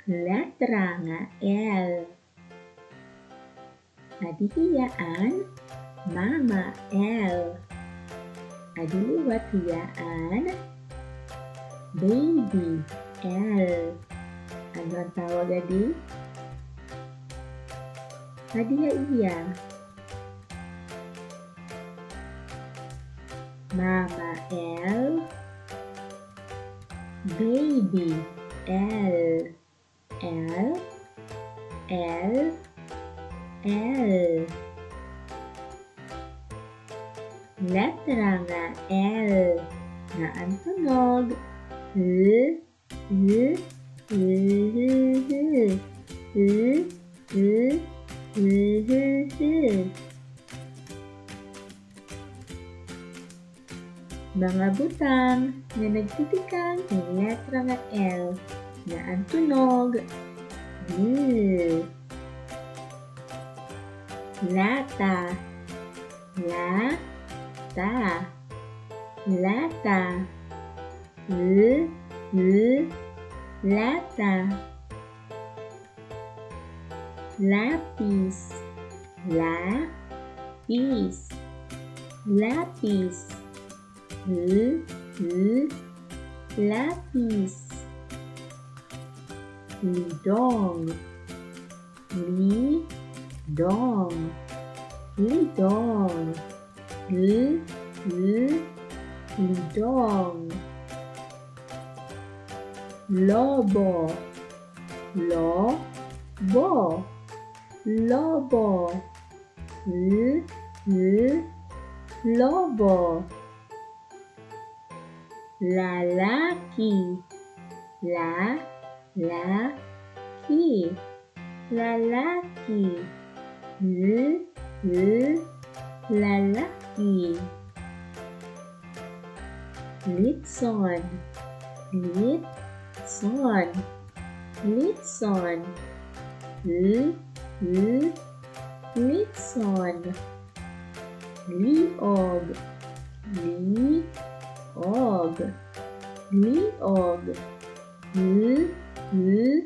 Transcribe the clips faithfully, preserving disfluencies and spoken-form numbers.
Letra nga L. Adi hiya an Mama L. Adi liwat hiya an Baby L. Ano an tawag adi? Adi hiya iya. Mama L, Baby L, L, L, L. Letra nga L nga an tunog L, L, L, L, L, L, L, L, L. Mga butang nga nagtitikang hin letra nga L nga an tunog L. Lata. Lata. Lata. L, L, lata. Lapis. Lapis. Lapis. L, L, lapis. Lidong. Lidong. Lidong. L, L, lidong. Lobo. Lobo. Lobo. L, L, lobo. Lalaki. La, la, ki. Lalaki. L, L, lalaki. Litson. Litson. Litson. L, L, litson. Liog. Liog. Liog. L, L,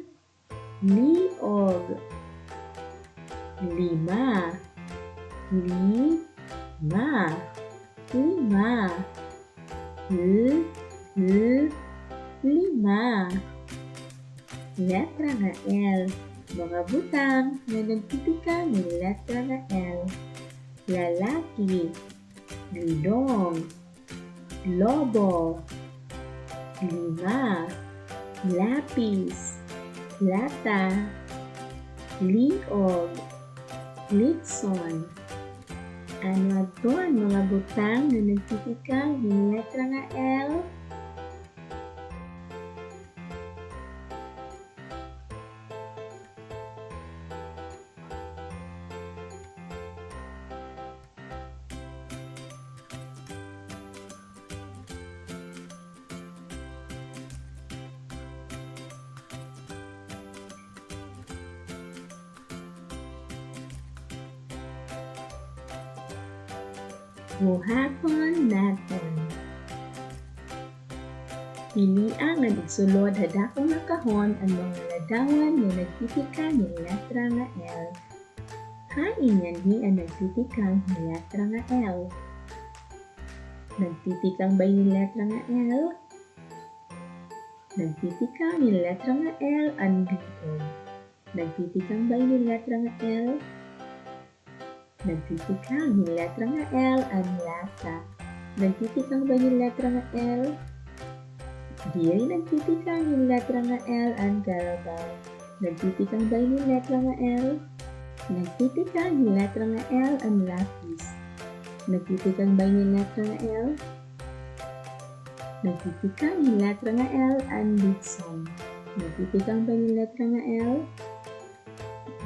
liog. Lima. Lima. Lima. L, L, lima. Letra nga L. Mga butang nga nagtitikang hin letra nga L. Lalaki. Lidong. Lobo. Lima. Lapis. Lata. Liog. Litson. Ano adto an mga butang nga nagtitikang hin letra nga L? Buhaton naton. Pilia ngan igsulod ha dako nga kahon an mga ladawan nga nagtitikang hin letra nga L. Hain nganhi an nagtitikang hin letra nga L? Nagtitikang ba ini hin letra nga L? Nagtitikang hin letra nga L an liog. Nagtitikang ba ini hin letra nga L? Nagtitikang hin letra nga L an lata. Nagtitikang ba ini hin letra nga L? Diri nagtitikang hin letra nga L an karabaw. Nagtitikang ba ini hin letra nga L? Nagtitikang hin letra nga L an lapis. Nagtitikang ba ini hin letra nga L? Nagtitikang hin letra nga L an litson. Nagtitikang ba ini hin letra nga L?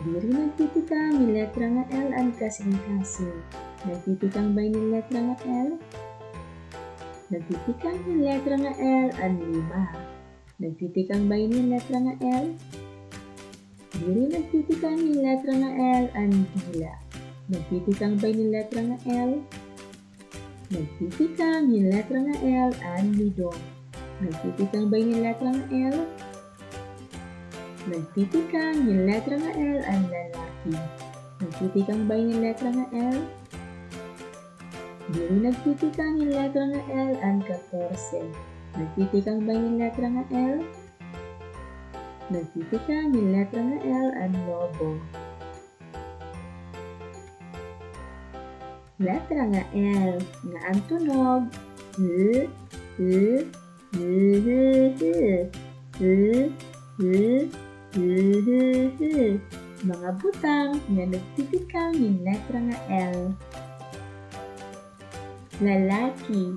Diri nagtitikang hin letra nga L an kasingkasing. Nagtitikang ba ini hin letra nga L? Nagtitikang hin letra nga L an lima. Nagtitikang ba ini hin letra nga L? Diri nagtitikang hin letra nga L an dila. Nagtitikang ba ini hin letra nga L? Nagtitikang hin letra nga L an lidong. Nagtitikang ba ini hin letra nga L? Nagtitikang hin letra nga L an lalaki. Nagtitikang ba hin letra nga L? Diri nagtitikang hin letra nga L an katorse. Nagtitikang ba hin letra nga L? Nagtitikang hin letra nga L an lobo. Letra nga L nga an tunog, l, l, l, l, l, l, l, l. Mga butang nga nagtitikang hin letra nga L. Lalaki,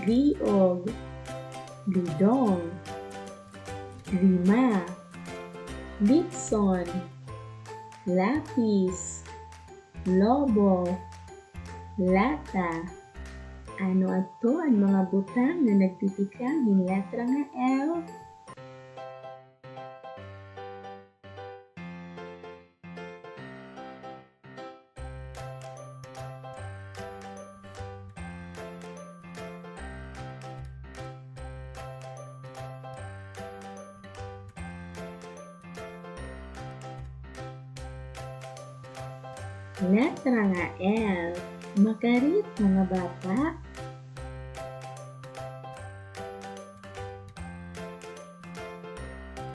liog, lidong, lima, litson, lapis, lobo, lata. Ano adto an mga butang nga nagtitikang hin letra nga L? Letra nga L. Makarit, mga bata?